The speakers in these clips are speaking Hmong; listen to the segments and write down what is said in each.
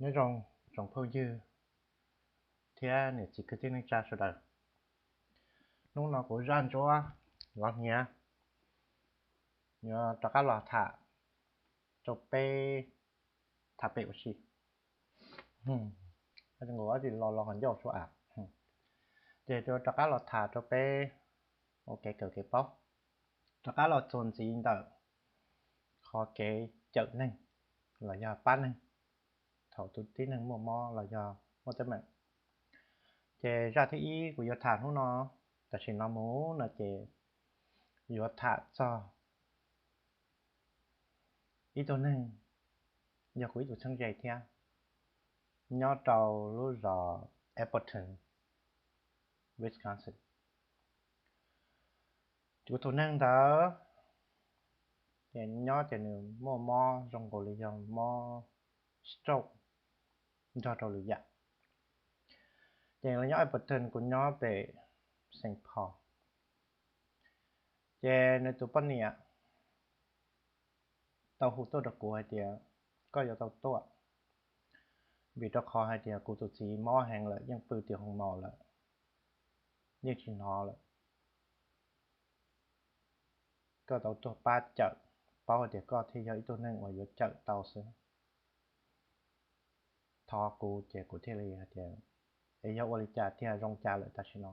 Nyob zoo tsoom phooj ywg thiab niam txiv kwv tij neej tsa sawv daws. Hnub no kuv zaj ntsuab los hniav yuav rov qab los tham rau peb, tham pem ua si. Nqus ob tsis los los ho ncauj sua av. Ces rov qab los tham rau peb ua kev kawm kev paub, rov qab los txuas ntxiv ntawm qhov kev cawm neeg los yog pab neeg thaum tus tib neeg muaj mob los yog muaj teeb meem. Ces zaj thib ib kuv yuav tham hnub no, tam sim no mus no ces yuav tham txog ib tug neeg yog kuv ib tug txheeb ze thiab, nyob rau lub zos Appleton, Wisconsin. Kuv tus neeg ntawd ces nyob ces nws muaj mob zoo nkaus li yog mob stroke nrog rau lwm yam. Ces nws nyob Appleton, kuv nyob pem Saint Paul. Ces nws tus poj niam tau hu tuaj rau kuv hais tias koj yuav tau tuaj, vim rau qhov hais tias kuv tus txiv mob heev lawm, yeej pw tim hoo maus lawm, yeej tsis hnov lawm. Koj tau tuaj pab cawm, paub hais tias koj thiaj yog ib tug neeg uas yuav cawm tau xwb. Thov kuv ces kuv thiaj li hais tias, es yog ua li cas tiag, zoo cas lawm tam sim no?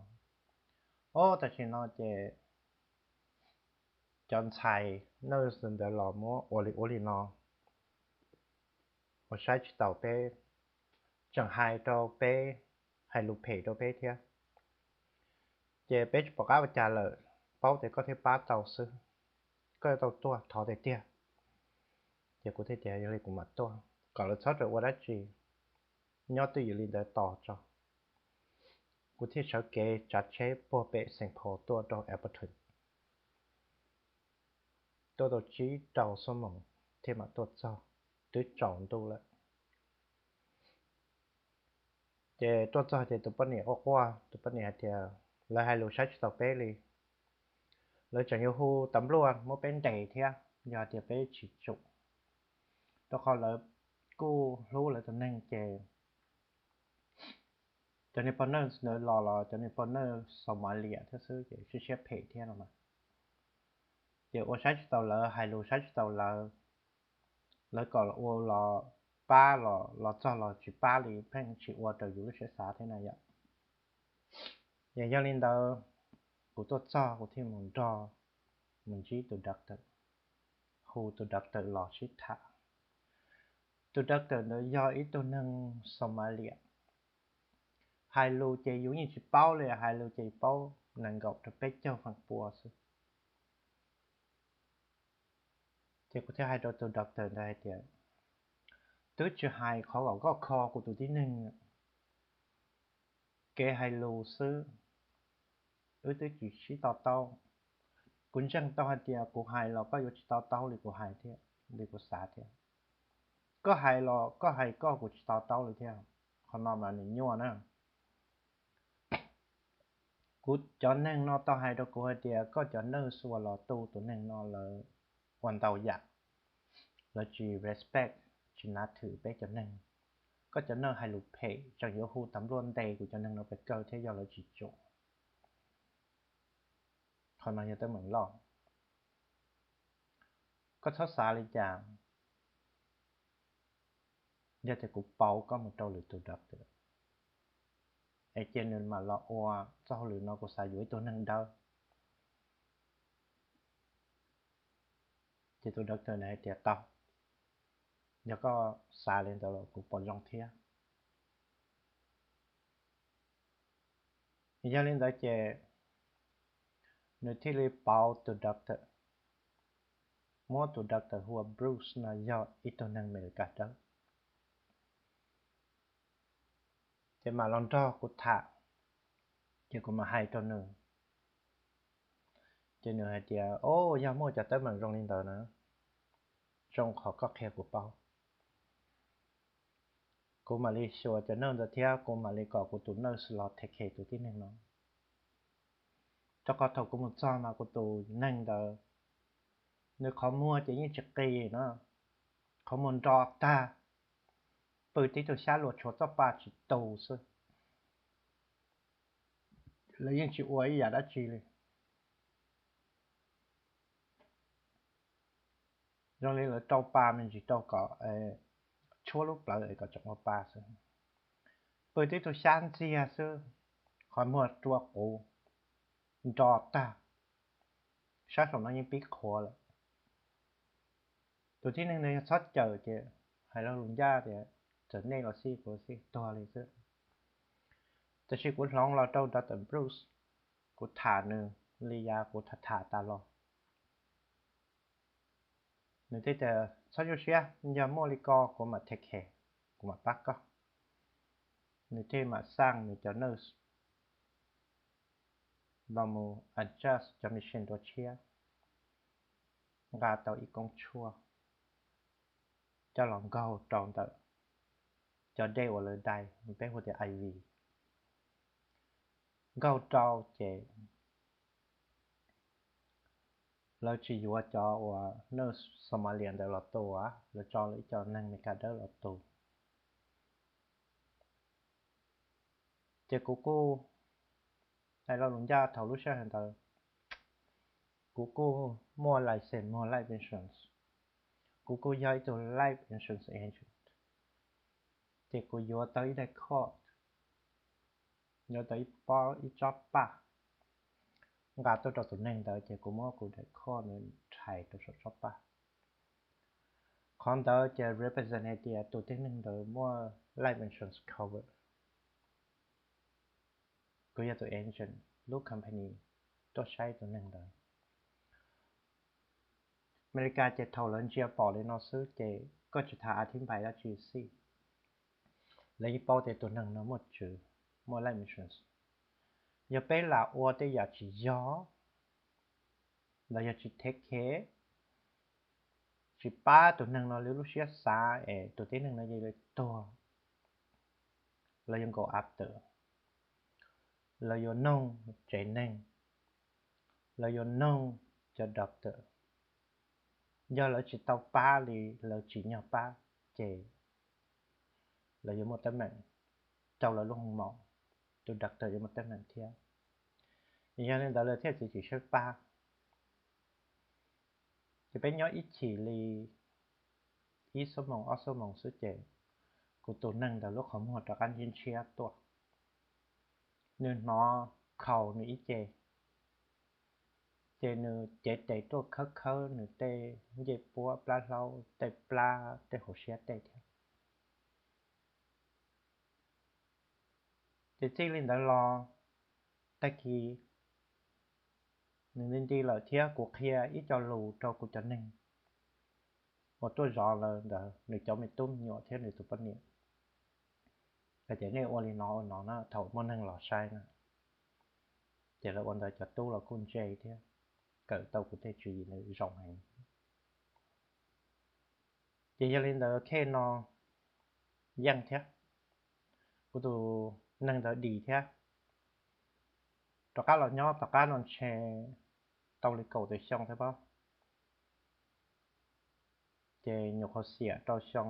Ob, tam sim no ces cov ntxhais nurse ntawd los muab ua li ua li no, uas saib tsis taus peb, tseem hais rau peb, hais lus phem rau peb thiab. Ces peb tsis pom qab ua cas lawm, paub tias koj thiaj pab tau xwb, koj yuav tau tuaj, thov tiag tiag. Ces kuv thiaj tias yog li kuv mam tuaj, kom lawv txhob ua dab tsi, nyob twj ywm li ntawd tos tso. Kuv thiaj sawv kev tsav tsheb puag pem Saint Paul tuaj rau Appleton. Tuaj tau tsib rau xuab moos thiaj mam tuaj txog, twb tsaus ntuj lawm. Ces tuaj txog ces tus poj niam quaj quaj, tus poj niam hais tias lawv hais lus saib tsis taus peb li, lawv tseem yuav hu tas npluaj muab peb ntes thiab yog tias peb tsis tsum, rau qhov lawv kuj hlub lawv tus neeg ces cov niag poj nurse ntawd los los cov niag poj nurse Somalia thiab xwb ces siab siab phem thiab no mas. Ces ua saib tsis taus lawv, hais lus saib tsis taus lawv, lawv kom ua los pab los los txog los tsis pab li, pheej tsis ua raws yus lub siab xav thiab na yom. Ces yog li ntawd, kuv tuaj txog kuv thiaj mus nrog, mus ntsib tus doctor, hu tus doctor los sib tham. Tus doctor ntawd yog ib tug neeg Somalia, hais lus ces yus yeej tsis paub li, hais lus ces paub nees nkaum rau peb caug feem pua xwb. Ces kuv thiaj hais rau tus doctor ntawd hais tias, twb tsis hais qhov kom koj kho kuv tus tib neeg, kev hais lus xwb, wb twb tsis sib to taub. Kuv ntseeg tau hais tias kuv hais los koj yuav tsis to taub li kuv hais thiab, li kuv xav thiab. Koj hais los koj hais koj, kuv tsis to taub li thiab. Qhov no mas nws nyuaj na. Kuv cov neeg no tau hais rau kuv hais tias koj cov nurse uas los tu tus neeg no lawv ua ntau yam, lawv tsis respect, tsis nav thwm peb cov neeg. Koj cov nurse hais lus phem, tseem yuav hu tas npluaj ntes kuv cov neeg no pes kawg thiab yog lawv tsis tsum. Qhov no yog teeb meem loj. Koj txhob xav li cas, yog tias kuv pauv koj mus rau lwm tus doctor es cia nws mam los ua txoj hauj lwm no, kuv xav yuav ib tug neeg dawb. Ces tus doctor ntawd hais tias tau, yog koj xav li ntawd los kuv pom zoo thiab. Yog li ntawd ces nws thiaj li pauv tus doctor, muab tus doctor hu ua Bruce no yog ib tug neeg Amelikas dawb. Ces mam los nrog kuv tham, ces kuv mam hais rau nws. Ces nws hais tias, o, yog muaj cov teeb meem zoo li ntawd na, zoo qhov koj qhia kuv paub, kuv mam li xyuas cov nurse ntawd thiab kuv mam li kom kuv tus nurse los take care tus tib neeg no. Rau qhov thaum kuv mus txog mas kuv tus neeg ntawd, nws qhov muag ces yeej tsis qis na, qhov muag nro tag, Pw tib tug xyab luag tshuav txoj pa tsis tu xwb, lawv yeej tsis ua ib yam dab tsi li. Zoo li lawv rau pa me ntsis rau kom tshuab lub plawv es kom tseem ua pa xwb. Pw tib tug xyab ntxiag xwb, qhov muag rua quv nro tag, sab saum no yeej pib qhuav lawm. Tus tib neeg ntawd yog txhob cawm ces hais lo lus ncaj tias txawm nej los xij kuv los xij tuag li xwb. Tab sis kuv hloov los rau Doctor Bruce, kuv tham nws li yav kuv tham tham tas los. Nws thiaj tias txhob nyuaj siab, yog muaj li ko kuv mam take care, kuv mam pab koj. Nws thiaj mam xaj nws cov nurse los mus adjust cov machine dua tshiab, nqa tau ib koob tshuaj coj los nkaug rau ntawm cov dej uas lawv dai, peb hu tias I V. Nkaug rau ces lawv tsis yuav cov uas nurse Somalia ntawd los tu, lawv tso lawv ib co neeg Meskas dawb los tu. Ces kuv kuj hais lo lus ncaj thaum lub sij hawm ntawd, kuv kuj muaj license muag life insurance, kuv kuj yog ib tug life insurance agent, ces kuv yuav tau ib daim card, yuav tau ib pob ib tsob paj nqa tuaj rau tus neeg ntawd, ces kuv muab kuv daim card ntawd rhais rau saum tsob paj. Qhov ntawd ces represent hais tias tus tib neeg ntawd muaj life insurance cover. Kuv yog tus agent lub company tuaj saib tus neeg ntawd. Amelikas ces thaum lawv ntsia pom li no xwb ces koj tsis tas a thib npais dab tsi xij, lawv yeej paub tias tus neeg no muaj tswv, muaj life insurance. Yog peb lam ua tej yam tsis yog, los yog tsis take care, tsis pab tus neeg no li lub siab xav es tus tib neeg no cia li tuag, lawv yuav go after, lawv yuav noog tsev neeg, lawv yuav noog cov doctor. Yog lawv tsis tau pab li lawv tsim nyog pab, ces lawv yuav muaj teeb meem rau lawv lub hoo maum, tus doctor yuav muaj teeb meem thiab. Yog li ntawd lawv thiaj txiav txim siab pab. Ces peb nyob ib chim li ib xuab moos ob xuab moos xwb ces kuv tus neeg ntawd lub qhov muag rov qab ntshiab ntshiab tuaj. Nws hnov khaus nws ib ce, ces nws cev tes tuaj khawb khawb nws tej ncej puab plab hlaub tej plab tej hauv siab tej thiab. Ces txij li ntawd los, tag kis nws nti nti lawm thiab kuv qhia ib co lus rau kuv cov neeg uas tuaj zov lawv ntawd, nws cov me tub me nyuam thiab nws tus poj niam, hais tias nej ua li no ua no na thaum muaj neeg los saib na. Ces lawv ua ntawd cov tub los kuj ntse thiab, kawm tau kuv tej tswv yim ntawd zoo heev. Ces yog li ntawd case no yeej thiab, kuv tus neeg ntawd dim thiab. Rov qab los nyob tom qab no ntshe tau li kaum tawm xyoo thiab pob, ces nyuam qhuav xiam rau xyoo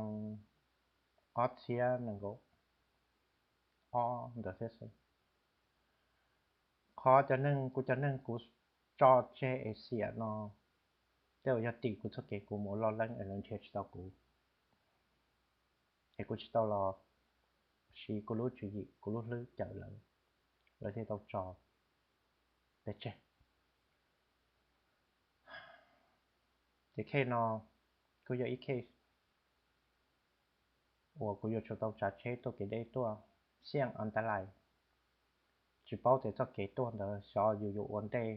ob txhiab nees nkaum ob ntawd thiab xwb. Qhov cov neeg, kuv cov neeg kuv tso tseg es xiam no, tej uas yog tim kuv txoj kev kuv mus ua loj leeb es lawv nrhiav tsis tau kuv, es kuv tsis tau los siv kuv lub tswv yim kuv lub hlwb cawm lawv, lawv thiaj tau tso peb tseg. Ces case no kuj yog ib case uas kuv yuav tsum tau tsav tsheb tuaj kev deb tuaj, xiaj an ta lais, tsis paub tias txoj kev tuaj ntawd xyov yus yuav ua ntej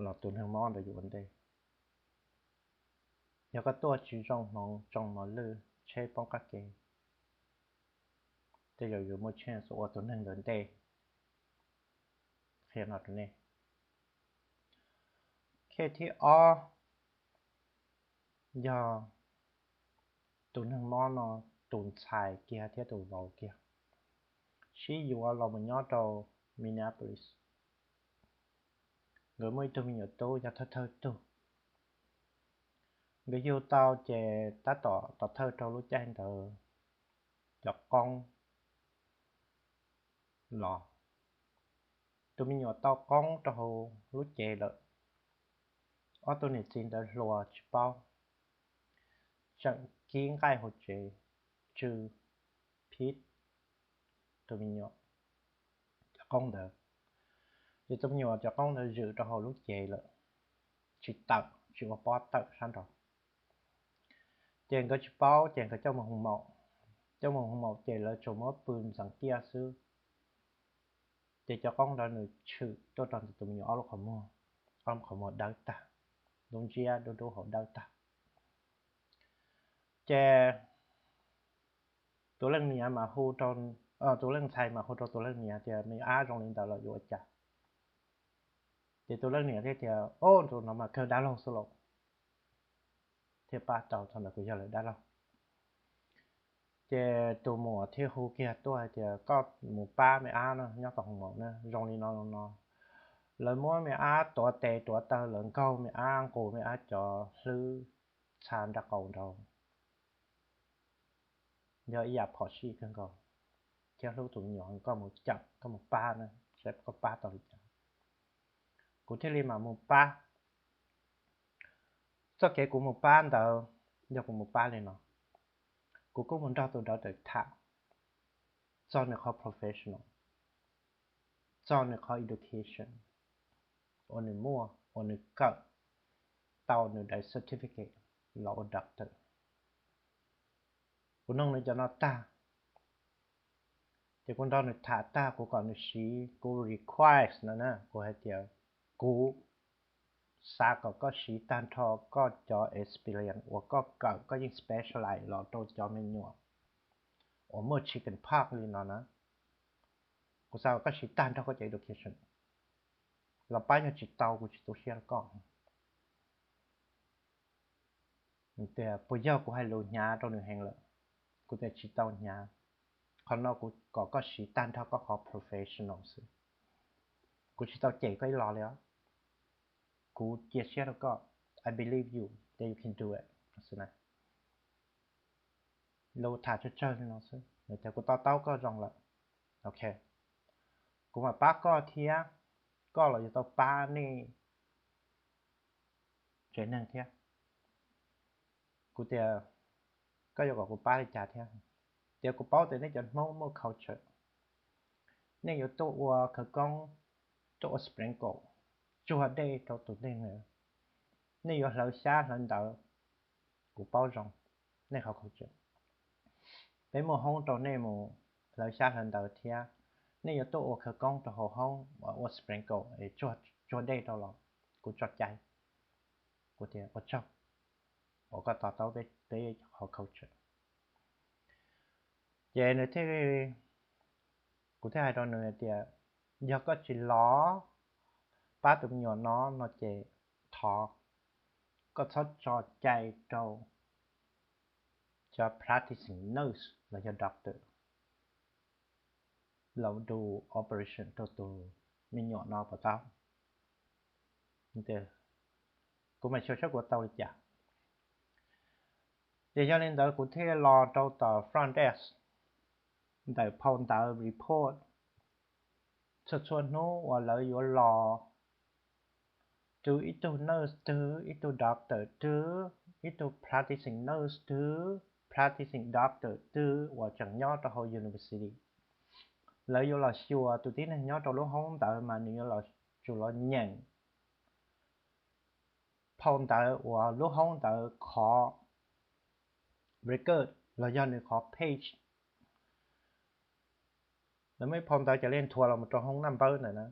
los tus neeg mob ntawd yuav ua ntej. Yog koj tuaj tsis zoo hmoov tsoo mos lwj tsheb poob qab ke, tej zaum yus muaj chance ua tus neeg ntawd ntej. Qhia no rau nej. Case thib ob yog tus neeg mob no tus ntxhais kiag thiab tus vauv kiag sib yuav los mus nyob rau Minneapolis. Nkawd muaj ib tug me nyuam tub yog thawj thawj tug. Nkawd yug tau ces tab tom thawj rau lub caij ntawd cov qoob los, tus me nyuam tau qoob rau hauv lub cev lawm. Ob tug niam txiv ntawd hluas tsis paub, tseem kib nqaij hauv tsev, tsw phib tus me nyuam cov qoob ntawd. Ces tus me nyuam cov qoob ntawd zwm rau hauv lub cev lawm, tsis tawm, tsis ua pob tawm sab nraud. Ces nkawd tsis paub ces nkawd coj mus hu maum. Coj mus hu maum ces lawv tsuas muab pw ntxeev tiaj xwb. Ces cov qoob ntawd nws tshwm tuaj rau tus me nyuam ob lub qhov muag, ob lub qhov muag dawb tag, lub ntsiab dub dub hauv dawb tag. Ces tus leej niam mas hu rau, tus leej ntxhais mas hu rau tus leej niam tias, me ab, zoo li ntawd los yuav ua cas? Ces tus leej niam thiaj tias, o, tus no mas kawg dab laug xwb lauj. Thiaj pab tau thaum ntawd kuj yog lawv dab laug. Ces tus muam thiaj hu kiag tuaj hais tias, koj mus pab me ab na, nyob tom hoo maum na, zoo li no no no. Lawv muab me ab tuav tes tuav taw, lawv nkaug me ab nqus, me ab cov hlwb txha nra qaus nraud. Yog ib yam phom sij kawg nkaus, thiab hlub tus me nyuam, koj mus cawm, koj mus pab na, saib koj pab tau li cas. Kuv thiaj li mam mus pab. Txoj kev kuv mus pab ntawd, yog kuv mus pab li no, kuv kuj mus nrog tus doctor tham txog nws qhov professional, txog nws qhov education uas nws muaj, uas nws kawm tau nws daim certificate los ua doctor. Kuv noog nws cov no tag, ces kuv nrog nws tham tag, kuv kom nws siv, kuv request no na, kuv hais tias, kuv xav kom koj siv tag nrho koj cov experience uas koj kawm, koj yeej specialize los rau cov me nyuam uas muaj chicken pox li no na. Kuv xav kom koj siv tag nrho koj cov education los pab, yog tsis tau kuv tsis tu siab rau koj. Tias, puas yog kuv hais lus hnyav rau nws heev lawm? Kuv tias, tsis tau hnyav. Qhov no kuv kom koj siv tag nrho koj qhov professional xwb. Kuv tsis tau cem koj ib los li os. Kuv cia siab rau koj. I believe you that you can do it. Lus tham tsawg tsawg li no xwb, nws tias, kuv to taub koj zoo lawm. Ok, kuv mam pab koj thiab. Koj los yuav tau pab nej tsev neeg thiab. Kuv tias, koj yuav kom kuv pab li cas thiab? Tias, kuv paub tias nej cov Hmoob muaj culture, nej yuav tuaj ua khawv koob, tuaj ua sprinkle, tsuag dej rau tus dej ntawd, nej yuav hlawv xyab hlawv ntawv. Kuv paub zoo nej qhov culture. Peb muaj hoob rau nej mus hlawv xyab hlawv ntawv thiab. Nej yuav tuaj ua khawv koob rau hauv hoob, ua sprinkle es tsuag dej rau los kuv tso cai. Kuv tias, ua tsaug uas koj to taub peb qhov culture. Ces nws thiaj, kuv thiaj hais rau nws tias, yog koj tsis los pab tus me nyuam no no ces thov koj txhob tso cai rau cov practicing nurse los yog doctor los do operation rau tus me nyuam no puas tau? Kuv mas xyuas saib kuv tau li cas. Ces yog li ntawd kuv thiaj los rau tom front desk, ntawm phau ntawv report, txhua txhua hnub uas lawv yuav los, twb ib tug nurse twg, ib tug doctor twg, ib tug practicing nurse twg, practicing doctor twg uas tseem nyob rau hauv university, lawv yuav los xyuas tus tib neeg nyob rau lub hoob ntawd mas nws yuav los, tsum los nyeem phau ntawv uas lub hoob ntawd qhov record los yog nws qhov page. Lawv muaj ib phau ntawv cov li nthuav los mus rau hoob naj npawb ntawd na,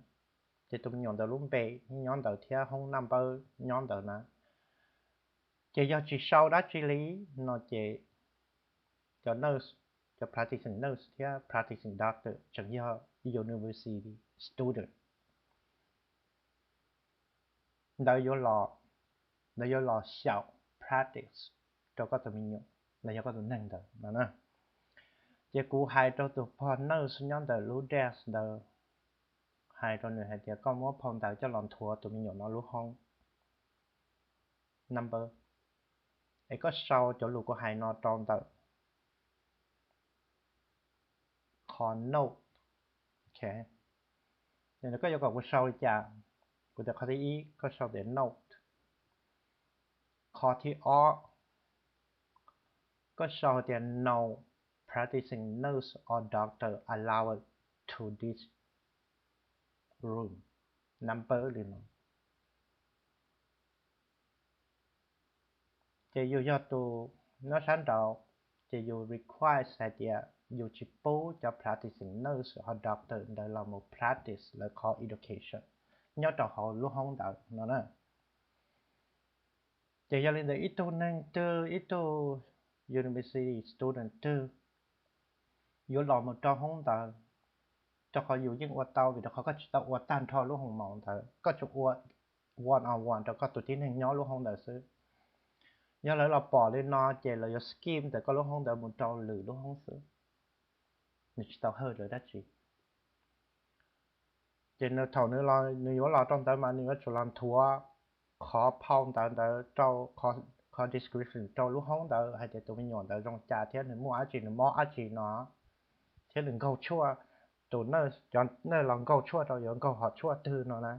ces tus me nyuam ntawd lub npe nyob ntawd thiab hoob naj npawb nyob ntawd na. Ces yog tsis sau dab tsi li no ces cov nurse, cov practicing nurse thiab practicing doctor tseem yog university student, ntawd yuav los, ntawd yuav los xyaum practice rau koj tus me nyuam los yog koj tus neeg ntawd no na. Ces kuv hais rau tus pog nurse nyob ntawm lub desk ntawd, hais rau nws hais tias koj muab phau ntawv coj los nthuav tus me nyuam no lub hoob number. Es koj sau cov lus kuv hais no rau ntawm qhov note. Ok, koj yuav kom kuv sau li cas? Kuv tias qhov thib ib koj sau tias note. Qhov thib ob koj sau tias no practicing nurse or doctor allowed to this room, number li no. Ces yus yog tus nyob sab nraud, ces yus require hais tias yus tsis pub cov practicing nurse ho doctor ntawd los mus practice lawv qhov education nyob rau hauv lub hoob ntawd no na. Ces yog li ntawd ib tug neeg twg, ib tug university student twg yuav los mus rau hoob ntawd, rau qhov yus yeej ua tau, vim rau qhov koj tsis tau ua tag nrho lub hoo maum ntawd, koj tsuas ua one on one rau koj tus tib neeg nyob lub hoob ntawd xwb. Yog lawv los pom li no ces lawv yuav skip ntawm koj lub hoob ntawd mus rau lwm lub hoob xwb, nws tsis tau hawj lawv dab tsi. Ces nws thaum nws los, nws yuav los rau ntawd mas nws yuav tsum los nthuav qhov phau ntawv ntawd rau, qhov description rau lub hoob ntawd hais tias tus me nyuam ntawd zoo cas thiab nws muaj dab tsi, nws mob dab tsi no, thiab nws nkaug tshuaj, tus, cov nurse los nkaug tshuaj rau yuav nkaug hom tshuaj twg no na.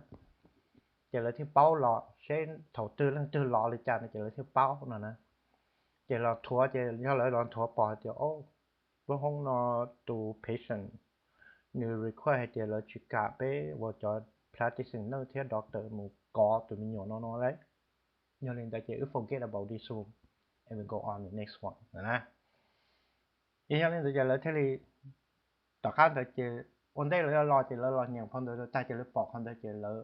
Ces lawv thiaj paub los seb thaum twg leej twg los li cas no ces lawv thiaj paub no na. Ces los nthuav, ces yog lawv los nthuav pom hais tias lub hoob no tus patient nws require hais tias lawv tsis kam peb uas cov practicing nurse thiab doctor mus kov tus me nyuam no no lawm. Yog li ntawd ces wb forget about this room and we go on the next one na. Ces yog li ntawd ces lawv thiaj li, tom qab ntawd ces ua ntej lawv yuav los ces lawv los nyeem phau ntawv tag ces lawv pom qhov ntawd ces lawv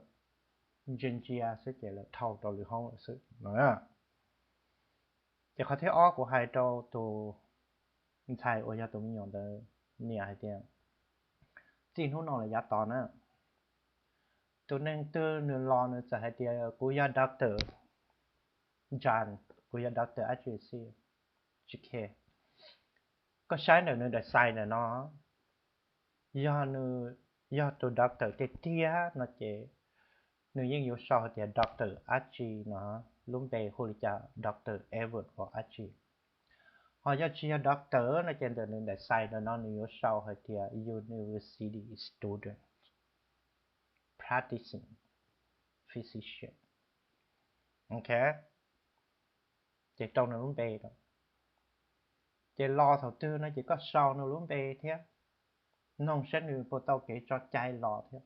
ntsia ntsia xwb ces lawv dhau rau lwm hoob lawm xwb no. Ces qhov thib ob kuv hais rau tus ntxhais uas yog tus me nyuam ntawd niam hais tias, txij hnub no los yav tod na, tus neeg twg nws los nws txawm hais tias kuv yog doctor Jan, kuv yog doctor dab tsi xij, tsis care, koj saib ntawm nws daim xais ntawm no, yog nws yog tus doctor tiag tiag no ces nws yeej yuav sau hais tias doctor dab tsi no, lub npe hu li cas, doctor Edward los dab tsi. Ho yog tsis yog doctor no ces ntawm nws daim xais ntawm no nws yuav sau hais tias university student, practicing physician. Ok, ces rau nws lub npe rau. Ces los thaum twg no ces koj sau nws lub npe thiab, noog saib nws puas tau kev tso cai los thiab.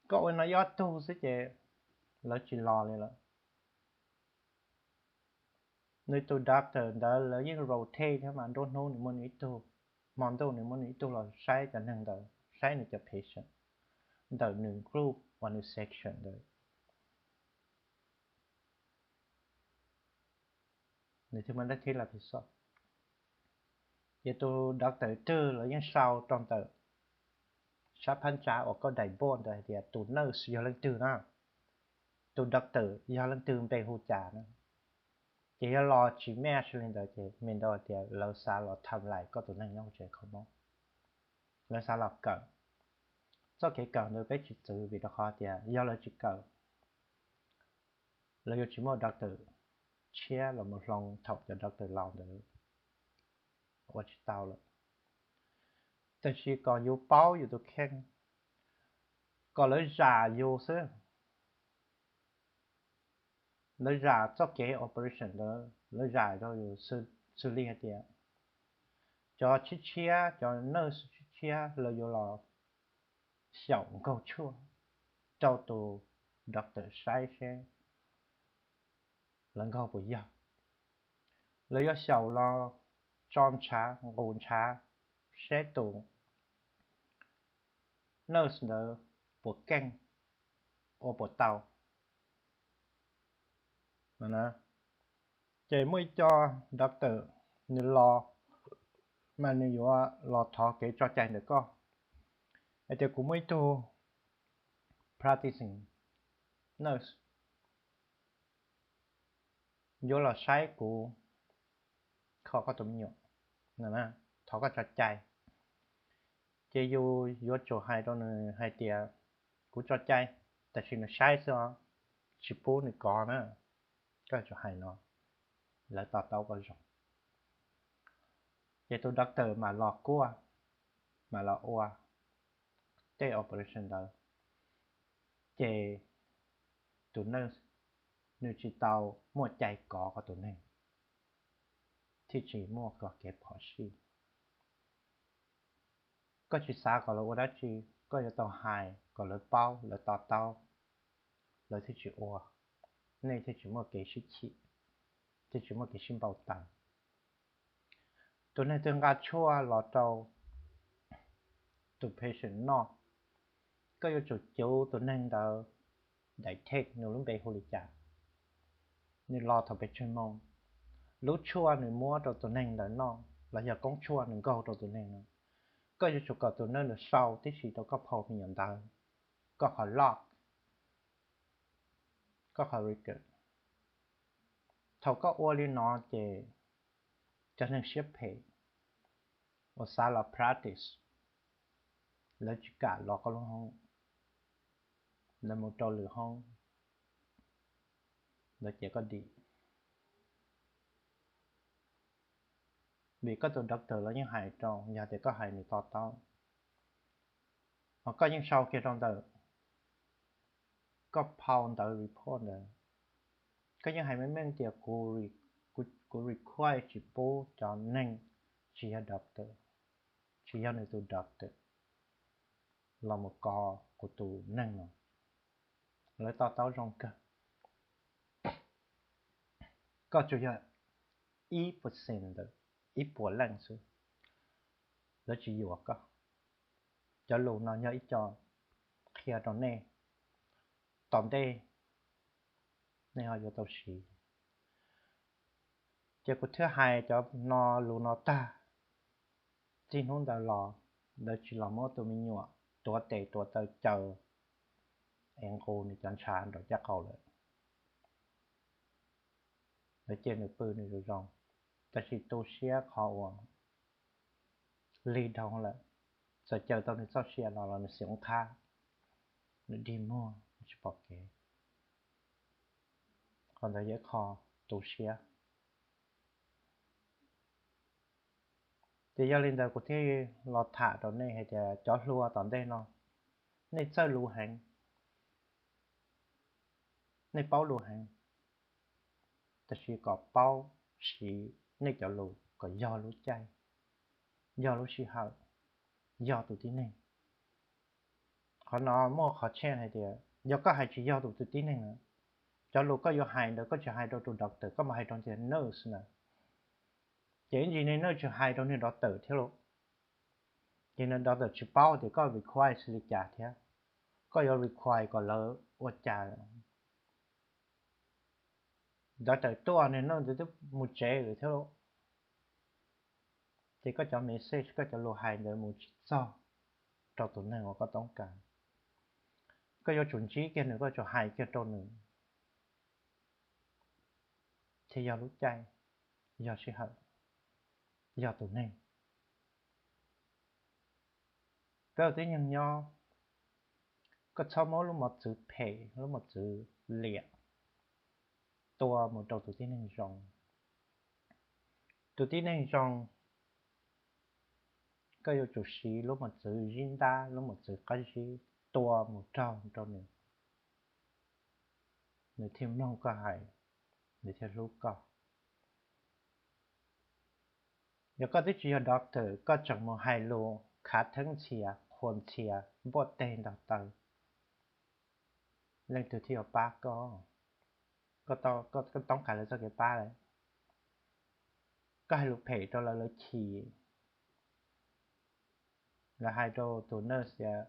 Koj ua no ib ob tug xwb ces lawv tsis los li lawm. Nws tus doctor ntawd lawv yeej rotate thiab mas, nruab hnub nws muaj nws ib tug, hmo ntuj nws muaj nws ib tug los saib cov neeg ntawd, saib nws cov patient ntawm nws group uas nws section ntawd. Nws thiaj muaj dab thib los thiaj xoj. Ces tus doctor twg lawv yeej sau rau ntawm sab phab ntsa uas koj daim board ntawd hais tias tus nurse yog leej twg na, tus doctor yog leej twg, npe hu cas na. Ces yog los tsis match li ntawd ces mean hais tias lawv xav los tham lais koj tus neeg nyob hauv tsev kho mob, lawv xav los kawm. Txoj kev kawm ntawd peb tsis txwv vim rau qhov tias yog lawv tsis kawm, lawv yuav tsis muaj doctor tshiab los mus hloov thaum cov doctor laus ntawd ua tsis tau lawm. Tab sis kom yus paub yus tus kheej, kom lawv zam yus xwb. Lawv zam txoj kev operation ntawd, lawv zam rau yus xws li hais tias cov tshiab tshiab, cov nurse tshiab tshiab lawv yuav los xyaum nkaug tshuaj rau tus doctor saib seb lawv nkaug puas yog. Lawv yuav xyaum los tso ntshav, nqus ntshav seb tus nurse ntawd puas keej, ua puas tau. Ces muaj ib co doctor nws los, mas nws yuav los thov kev tso cai ntawm koj hais tias kuv muaj ib tug practicing nurse yuav los saib kuv kho koj tus me nyuam, thov koj tso cai. Ces yus yuav tsum hais rau nws hais tias kuv tso cai, tab sis nws saib xwb os, tsis pub nws kov na. koj tsum hais no, lawv to taub koj zoo. Ces tus doctor mam los kuaj, mam los ua tej operation ntawd, ces tus nurse nws tsis tau muaj cai kov qhov tus neeg, thiaj tsis muaj kev phom sij. Koj tsis xav kom lawv ua dab tsi, koj yuav tau hais kom lawv paub, lawv to taub, lawv thiaj tsis ua, nej thiaj tsis muaj kev sib chim, thiaj tsis muaj kev sib npau taws. Tus neeg twg nqa tshuaj los rau tus patient noj, koj yuav tsum cuv tus neeg ntawd, detect nws lub npe hu li cas, nws los thaum pes tsawg moo, lub tshuaj nws muab rau tus neeg ntawd noj los yog koob tshuaj nws nkaug rau tus neeg no, koj yuav tsum kom tus nurse sau tib si rau koj phau me nyuam ntawv, koj qhov log, koj qhov record. Thaum koj ua li no ces cov neeg siab phem uas xav los practice, lawv tsis kam los koj lub hoob, lawv mus rau lwm hoob, lawv cia koj dim. Vim koj tus doctor los yeej hais rau, yog tias koj hais nws to taub, ho koj yeej sau kiag rau ntawm koj phau ntawv report ntawd, koj yeej hais meej meej tias kuv require tsis pub cov neeg tsis yog doctor, tsis yog nws tus doctor los mus kov kuv tus neeg no. Lawv to taub zoo kawg. Koj tsuas yog ib percent ntawm ib puas leej xwb, lawv tsis yuav koj. Cov lus no yog ib co qhia rau nej, tom ntej nej ho yuav tau siv. Ces kuv thiaj hais cov no lus no tag, txij hnub ntawd los lawv tsis los muab tus me nyuam tuav tes tuav taw caw es nqus nws cov ntshav nraum caj qaum lawm. Lawv cia nws pw nws zoo zoo, tab sis tu siab qhov uas lig dhau lawm, txawm caw tau nws txoj sia los los nws xiv qab, nws dig muag tsis pom kev. Qhov ntawd yog ib qho tu siab. Ces yog li ntawd kuv thiaj los tham rau nej hais tias cov hluas tom ntej no, nej txawj lus heev, nej paub lus heev, tab sis kom paub siv nej cov lus kom yog lub caij, yog lub sij hawm, yog tus tib neeg. Qhov no muaj qhov tshaj hais tias yog koj hais tsis yog tus tib neeg na, cov lus koj yuav hais ntawd koj tsis hais rau tus doctor, koj mus hais rau niag nurse na, ces ib ntsis niag nurse tsis hais rau niag doctor thiab lauj, ces niag doctor tsis paub tias koj require li cas thiab, koj yuav require kom lawv ua cas. Doctor tuaj niag nurse twb mus tsev lawm thiab lauj, ces koj cov message, koj cov lus hais ntawd mus tsis txog rau tus neeg uas koj toob kas. Koj yuav tsum ntsib kiag nws, koj yuav tsum hais kiag rau nws thiaj yog lub caij, yog sij hawm, yog tus neeg. Peb ua tib neeg nyob, koj txhob muab lub mos txwv phem, lub mos txwv liam tua mus rau tus tib neeg zoo. Tus tib neeg zoo, koj yuav tsum siv lub mos txwv zib ntab, lub mos txwv qab zib tua mus raug rau nws, nws thiaj mloog koj hais, nws thiaj hlub koj. Yog koj twb tsis yog doctor, koj tseem mus hais lus khav theeb ntxhias, qhuas ntxhias, npuaj teg ntaug taw, leej twg thiaj yuav pab koj? Koj toob kas lawv txoj kev pab lawm. Koj hais lus phem rau lawv, lawv chim. Lawv hais rau tus nurse tias,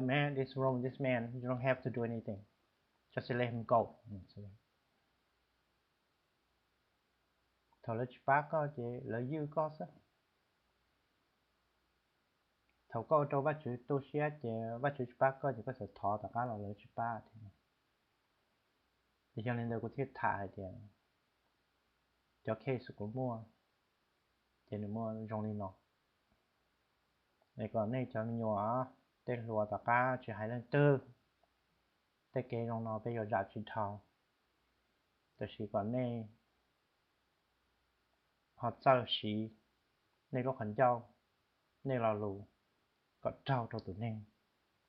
man, this room, this man, you don't have to do anything, just let him go. Thaum lawv tsis pab koj ces lawv ywj koj xwb. Thaum koj ua rau Vajtswv tu siab ces Vajtswv tsis pab koj ces koj txawm thov tom qab los lawv tsis pab thiab. Ces yog li ntawd kuv thiaj tham hais tias cov case kuv muaj ces nws muaj zoo li no. Es kom nej cov me nyuam, tej hluas tom qab tsis hais leej twg, tej kev zoo no peb yuav zam tsis dhau. Tab sis kom nej ho txawj siv nej lub qhov ncauj, nej lo lus kom raug rau tus neeg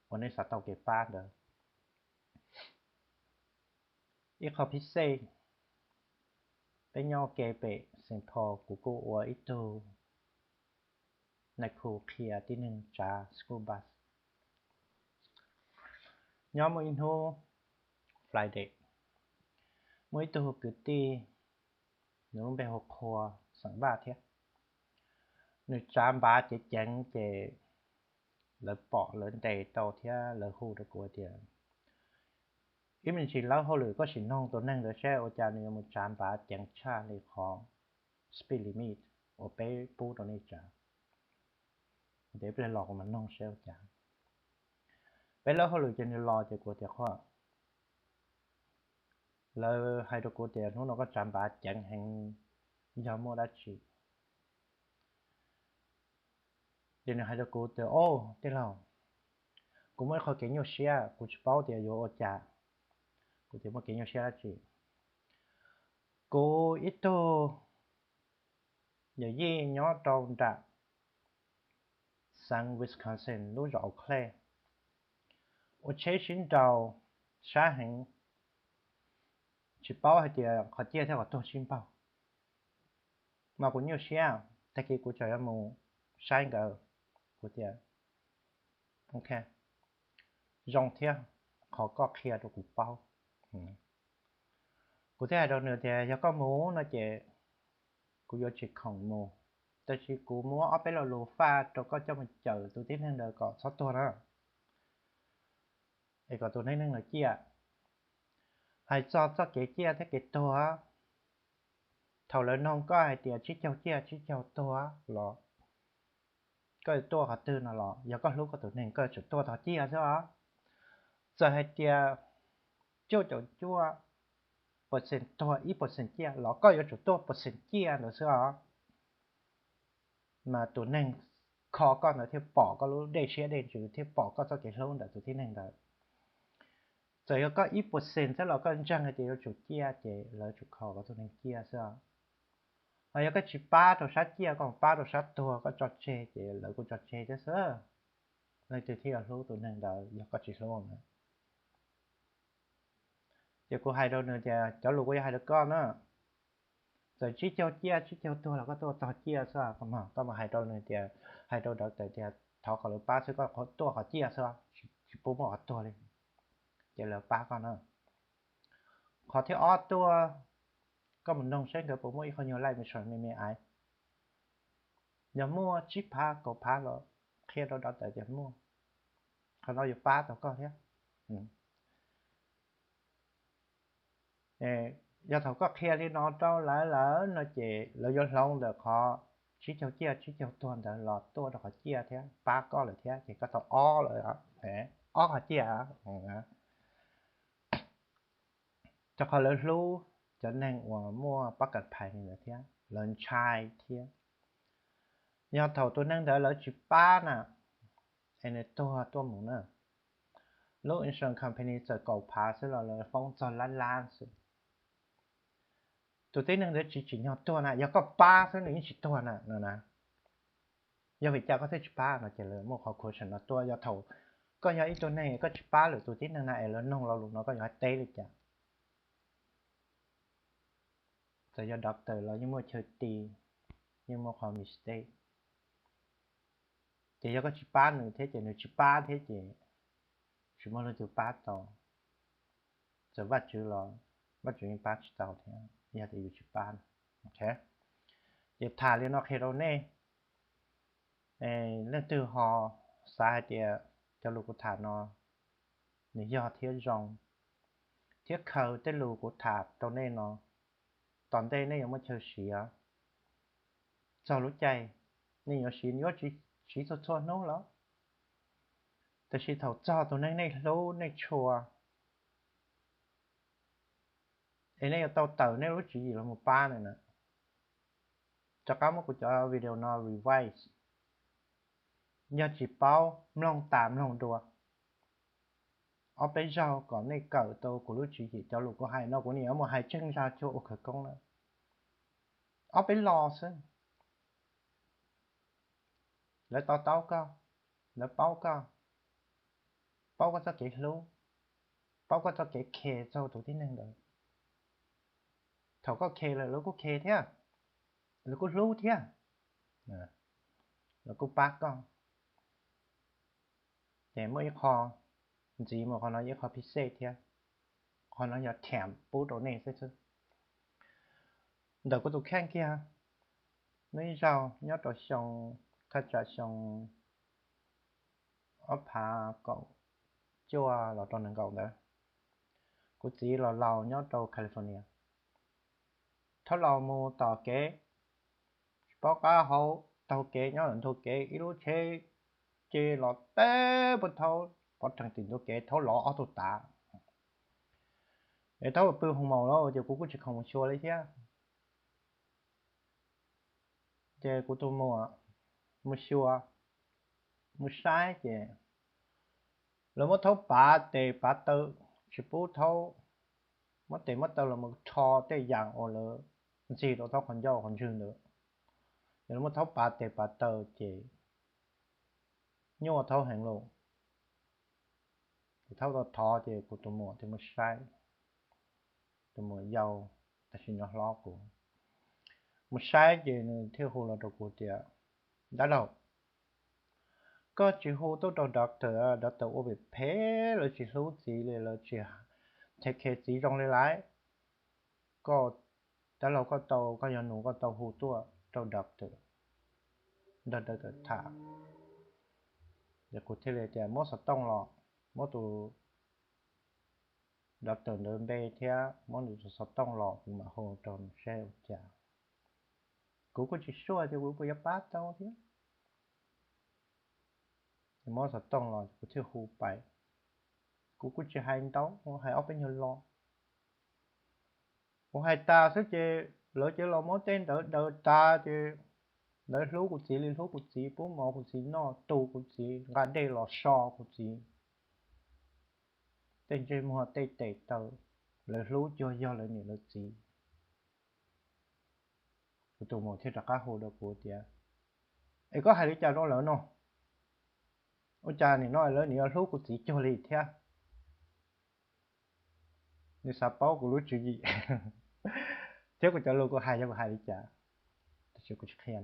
uas nej xav tau kev pab ntawd. Ib qho phib xej, peb nyob ua ke pem Saint Paul, kuv kuj ua ib tug nais khu qhia tib neeg tsav school bus. Nyob muaj ib hnub Friday, muaj ib tug kwv tij, nws lub npe hu Qhua, xeem Vaj thiab. Nws tsav npav ceev ceev ces lawv pom lawv ntes tau thiab lawv hu rau kuv tias, ib me ntsis lawb hauj lwm koj sim noog tus neeg ntawd seb ua cas nws yuav mus tsav npav ceev tshaj li qhov speed limit uas peb pub rau nej tsav. Ces peb los kuv mam noog seb ua cas. Peb lawb hauj lwm ces nws los ces kuv tias, Qhua, lawv hais rau kuv tias hnub no koj tsav npav ceev heev, yog muaj dab tsi? Ces nws hais rau kuv tias, O, tij laug, kuv muaj ib qho kev nyuaj siab, kuv tsis paub tias yuav ua cas. Kuv tias, Muaj kev nyuaj siab dab tsi? Kuv ib tug yawm yij nyob rau nram xeev Wisconsin lub zos Eau Claire, ua tsheb sib nraus sab heev, tsis paub hais tias qhov ciaj thiab qhov tuag sib npaug. Mas kuv nyuaj siab, tag kis kuv tseem yuav mus saib nkawd. Kuv tias, Ok, zoo thiab, qhov koj qhia rau kuv paub. Kuv thiaj hais rau nws tias, Yog koj mus no ces kuv yuav tsis khoom mus, tab sis kuv muab ob peb lo lus faj rau koj coj mus cawm tus tib neeg ntawd kom txhob tuag na, es kom tus neeg neeg ntawd ciaj. Hais txog txoj kev ciaj thiab kev tuag, thaum lawv noog koj hais tias tsib caug ciaj tsib caug tuag los koj yuav tuaj qhov twg no los yog koj hlub koj tus neeg koj yuav tsum tuaj tog ciaj xwb os. Txawm hais tias cuaj caum cuaj percent tuag ib percent ciaj los koj yuav tsum tuaj percent ciaj ntawd xwb os. Mas tus neeg kho koj ntawd thiaj pom koj lub dej siab dej ntsws thiab pom koj txoj kev hlub ntawm tus tib neeg ntawd. Txawm yog koj ib percent xwb los koj ntseeg hais tias yuav tsum ciaj ces lawv tsum kho koj tus neeg ciaj xwb os. Ho yog koj tsis pab rau sab ciaj, koj pab rau sab tuag koj tso tseg ces lawv kuj tso tseg thiab xwb. Leej twg thiaj yuav hlub tus neeg ntawd yog koj tsis hlub na? Ces kuv hais rau nws tias, Cov lus kuv yuav hais rau koj na, txawm tsib caug ciaj tsib caug tuag los koj tuaj tog ciaj xwb. Koj mus hais rau nws tias, hais rau doctor tias thov kom lawv pab xwb, koj tuaj qhov ciaj xwb, tsis pub muaj qhov tuag li, ces lawv pab koj na. Qhov thib ob tuaj, koj mus noog seb nkawd puas muaj ib qho nyuag life insurance me me ais. Yog muaj tsib phav kaum phav los qhia rau doctor tias muaj, qhov no yuav pab tau koj thiab. Yog thaum koj qhia li no rau lawv lawm no ces lawv yuav hloov ntawm qhov tsib caug ciaj tsib caug tuag ntawd los tuaj rau qhov ciaj thiab pab koj lawm thiab, ces koj tau ob lawm, ob qhov ciaj. Rau qhov lawv hlub cov neeg uas muaj pab kam phais li ntawd thiab lawv ntshai thiab. Yog thaum tus neeg ntawd lawv tsis pab na, es nws tuag tuaj mus na, lub insurance company txawm kaum phav xwb los lawv foob txog lab lab xwb. Tus tib neeg ntawd tsis tsim nyog tuag na, yog koj pab xwb nws yeej tsis tuag na no na. Yog vim cas koj thiaj tsis pab no ces lawv muaj qhov question no tuaj. Yog thaum koj yog ib tug neeg koj tsis pab lwm tus tib neeg na es lawv noog lo lus no koj yuav hais teb li cas? Txawm yog doctor los yeej muaj chaw ti, yeej muaj qhov mistake. Ces yog koj tsis pab nws thiab ces nws tsis pab thiab ces tsis muaj leej twg pab tau. Txawm Vajtswv los Vajtswv yeej pab tsis tau thiab yog tias yus tsis pab. Ces tham li no qhia rau nej, leej twg ho xav hais tias cov lus kuv tham no nws yog thiab zoo, thiab khaws tej lus kuv tham rau nej no, tom ntej nej yuav muaj chaw siv. Txog lub caij nej yuav siv, yuav siv txhua txhua hnub los, tab sis thaum txog tus neeg nej hlub nej tshua, es nej yuav tau tawm nej lub tswv yim los mus pab nws na. Rov qab muab kuv cov video no revise. Yog tsis paub, mloog tas mloog dua. ob peb zaug kom nej kawm tau kuv lub tswv yim. Cov lus kuv hais no kuv nim yuav mus hais tseeb zaj cuag ua khawv koob na. Ob peb lo xwb, lawv to taub koj, lawv paub koj, paub koj txoj kev hlub, paub koj txoj kev care txog tus tib neeg ntawd. Thaum koj care lawm lawv kuj care thiab, lawv kuj hlub thiab, lawv kuj pab koj. Ces muaj ib qho ntxiv mus, qhov no yog ib qho phij xej thiab, qhov no yog tham pub rau nej xwb xwb. Ntawm kuv tus kheej kiag, muaj ib zaug nyob rau xyoo, thaj tsam xyoo ob phav kaum cuaj los rau nees nkaum ntawd, kuv txiv los laus nyob rau California, thaub laus mus tom kev, tsis paub qab hau, taug kev nyob ntawm ntug kev ib lub tsheb ces los teb puag thaub pov rhees tim ntug kev, thaub lov ob tug tav. Es thaub pw hoo maus lawm ces kuv kuj tsis khoom mus xyuas li thiab. Ces kuv tus muam mus xyuas, mus saib ces lawv muab thaub pav tes pav taw, tsis pub thaub, muab tes muab taw los mus rho tej yam uas lawv ntxig rau thaub qhov ncauj qhov ntswg ntawd. Ces lawv muab thaub pav tes pav taw ces nyuaj thaub heev lawm. Ces thaub tau thov ces kuv tus muam thiaj mus saib. Tus muam yau, tab sis nyob hlob kuv, mus saib ces nws thiaj hu los rau kuv tias, dab laug, koj tsis hu tuaj rau doctor, doctor ua phem phem, lawv tsis hlub txiv li, lawv tsis take care txiv zoo li lawm. Koj, dab laug koj tau, koj yog nus koj tau hu tuaj rau doctor, nrog doctor tham. Ces kuv thiaj li tias muab xov tooj los, muab tus doctor ntawd npe thiab muab nws tus xov tooj los kuv mam hu rau nws seb ua cas. Kuv kuj tsis sure tias kuv puas yuav pab tau thiab. Ces muab xov tooj los kuv thiaj hu pais. Kuv kuj tsis hais ntau, kuv hais ob peb nyuag lo. Kuv hais tas xwb ces lawv cia li los muab tej ntawd daws tas ces lawv hlub kuv txiv li hlub kuv txiv, pub mov kuv txiv noj, tu kuv txiv, nqa dej los so kuv txiv. Tej ntsej muag tej tes taw, lawv hlub cuag yog lawv niam lawv txiv. Kuv tus muam thiaj rov qab hu rau kuv tias, es koj hais li cas rau lawv no? Ua cas nim no lawv nim yuav hlub kuv txiv cuag li thiab? Nws xav paub kuv lub tswv yim thiab kuv cov lus kuv hais yog kuv hais li cas, tab sis kuv tsis qhia.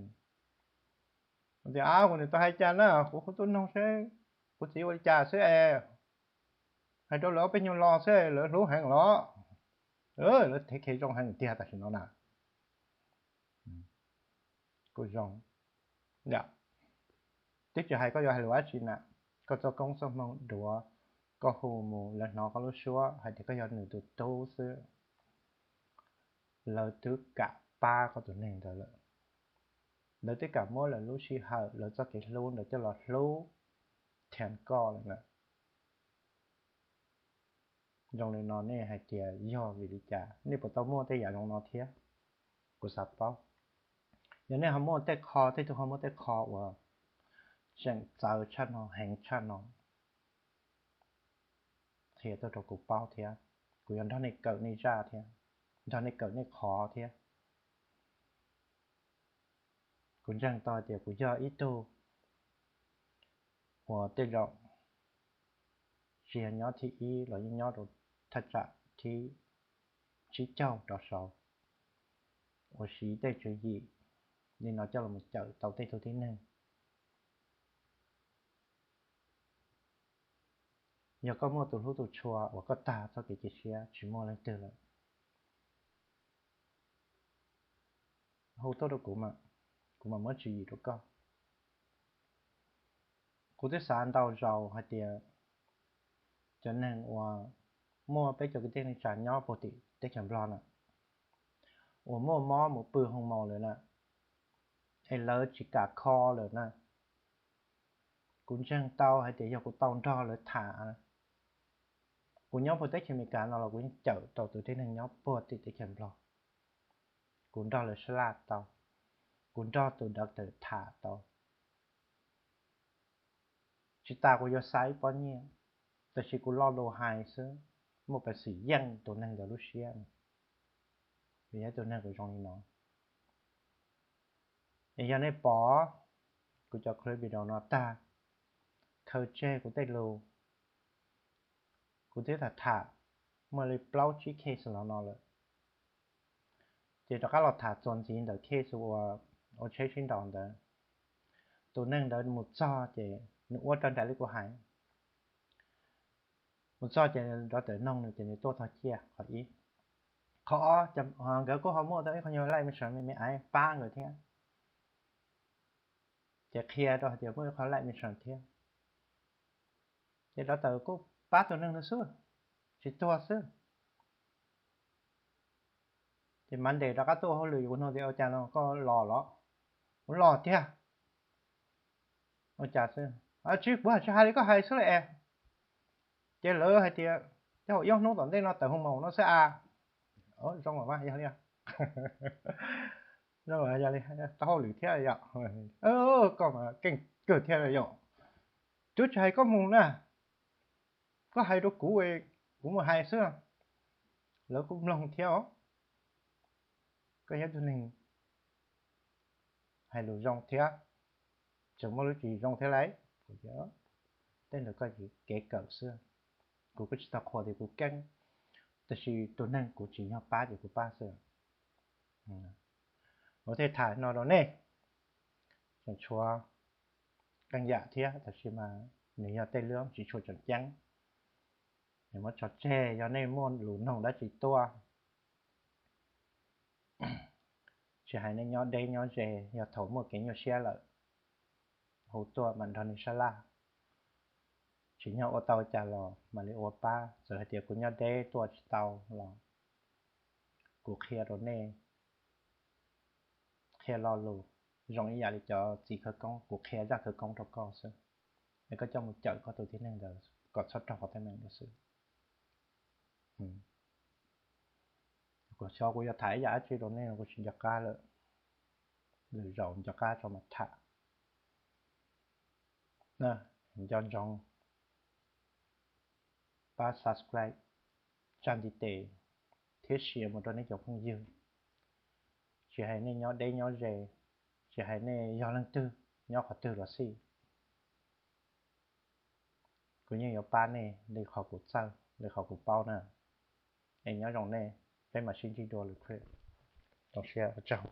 Kuv tias, kuv nim tau hais cas na, kuv hu tuaj noog seb kuv txiv ua li cas xwb es. Hais rau lawv ob peb nyuag lo xwb lawv hlub heev los. Lawv take care zoo heev tiag tam sim no na. Kuj zoo. Twb tsis hais koj yuav hais lus dab tsi na, koj txoj koob txoj hmoo duav, koj hu mus lawv hnov koj lub suab hais tias koj yog nws tus tub xwb, lawv twb kam pab koj tus neeg ntawd lawm. Lawv twb kam muab lawv lub sij hawm, lawv txoj kev hlub ntawd coj los hlub thiab koj lawm na. Zoo li no nej hais tias yog vim li cas, nej puas tau muaj tej yam zoo no thiab? Kuv xav paub. Yog nej ho muaj tej qho, tej tug ho muaj tej qho uas tseem txawv tshaj no, heev tshaj no, qhia tuaj rau kuv paub thiab. Kuv yuav nrog nej kawm nej zaj thiab, nrog nej kawm nej qhov thiab. Kuv ntseeg tau hais tias kuv yog ib tug uas tej zaum tsis yog nyob thib ib los yeej nyob rau thaj tsam thib tsib caug rov saud uas siv tej tswv yim li no coj los cawm tau tej tug tib neeg. Yog koj muaj tus hlub tus tshua uas koj tag txoj kev cia siab tsis muaj leej twg lawm, hu tuaj rau kuv, kuv mam muab tswv yim rau koj. Kuv twb xav ntau zaus hais tias cov neeg uas muaj peb cov kwv tij neej tsa nyob puag tim teb chaws Nplog na, uas muaj mob mus pw hoo maus lawm na, es lawv tsis kam kho lawm na, kuv ntseeg tau hais tias yog kuv tau nrog lawv tham, kuv nyob puag teb chaws Amelikas no los kuv yeej cawm tau tus tib neeg nyob puag tim teb chaws Nplog. Kuv nrog lawv sab laj tau, kuv nrog tus doctor tham tau. Tsis tas kuv yuav xa ib pob nyiaj, Tab sis kuv lo lus hais xwb, muaj peev xwm yeej tus neeg ntawd lub siab. Kuv yog ib tug neeg kuv zoo li no. Es yog nej pom kuv cov clip video no tag, khaws tseg kuv tej lus, kuv twb tham tham muaj li plaub tsib case los no lawm, ces rov qab los tham txuas ntxiv ntawm case uas ua tsheb sib nraus ntawd. Tus neeg ntawd mus txog ces nws ua raws nraim li kuv hais. Mus txog ces rov tawm noog nws ces nws tuaj txog ciaj qhov ib. Qhov ob, nkawd kuj ho muaj tau ib qho nyuag life insurance me me aiv pab nkawd thiab, ces qhia rau hais tias muaj ib qho life insurance thiab, ces rov tawm kuj pab tus neeg no xwb, tsis tuag xwb. Ces Monday rov qab tuaj ua hauj lwm, kuv nug tias ua cas no koj los los? Kuv los tiag. Ua cas xwb? Tsis, kuv tsis hais li koj hais xwb las es. Ces lawv hais tias tej zaum ib ob hnub tom ntej no tawm hu maum no xwb a. Zoo mas yog li, yog li tau hauj lwm thiab yom. Koj mas keej kawg thiab yom. Twb tsis hais koj mus na, koj hais rau kuv, kuv mus hais xwb. Lawv kuj mloog thiab os. Koj yog ib tug neeg hais lus zoo thiab, tseem muaj lub tswv yim zoo thiab lauj. Kuv tias tej ntawd koj kev kawm xwb, kuv kuj tsis tau qhuas tias kuv keeb, tab sis tus neeg kuv tsim nyog pab ces kuv pab xwb. Kuv thiaj tham no rau nej, tseem tshuav qee yam thiab tab sis mas nws yog tej lub tsis tshua tseem ceeb. Nws muab tso tseg, yog nej muaj lus noog dab tsi tuaj, tsis hais nej nyob deb nyob ze, yog thaum muaj kev nyuaj siab lawm, hu tuaj mam nrog nej sab laj. Tsim nyog ua tau cas los mam li ua pab, txawm hais tias kuv nyob deb tuaj tsis tau los kuv qhia rau nej, qhia lo lus zoo ib yam li cov txiv khawv koob, kuv qhia zaj khawv koob rau koj xwb, es koj coj mus cawm koj tus tib neeg ntawd kom txhob raug qhov teeb meem ntawd xwb. Kuv xyov kuv yuav tham ib yam dab tsi rau nej no kuv tsis nco qab lawm, lwm zaus nco qab tso mam tham. Nco ntsoov pab subscribe, tsa ntiv tes thiab share mus rau nej cov phooj ywg, tsis hais nej nyob deb nyob ze, tsis hais nej yog leej twg, nyob qhov twg los xij, kuv yeej yuav pab nej li qhov kuv txawj li qhov kuv paub na. Es nyob zoo nej, peb mam sib ntsib dua lwm clip. Zoo siab ua tsaug.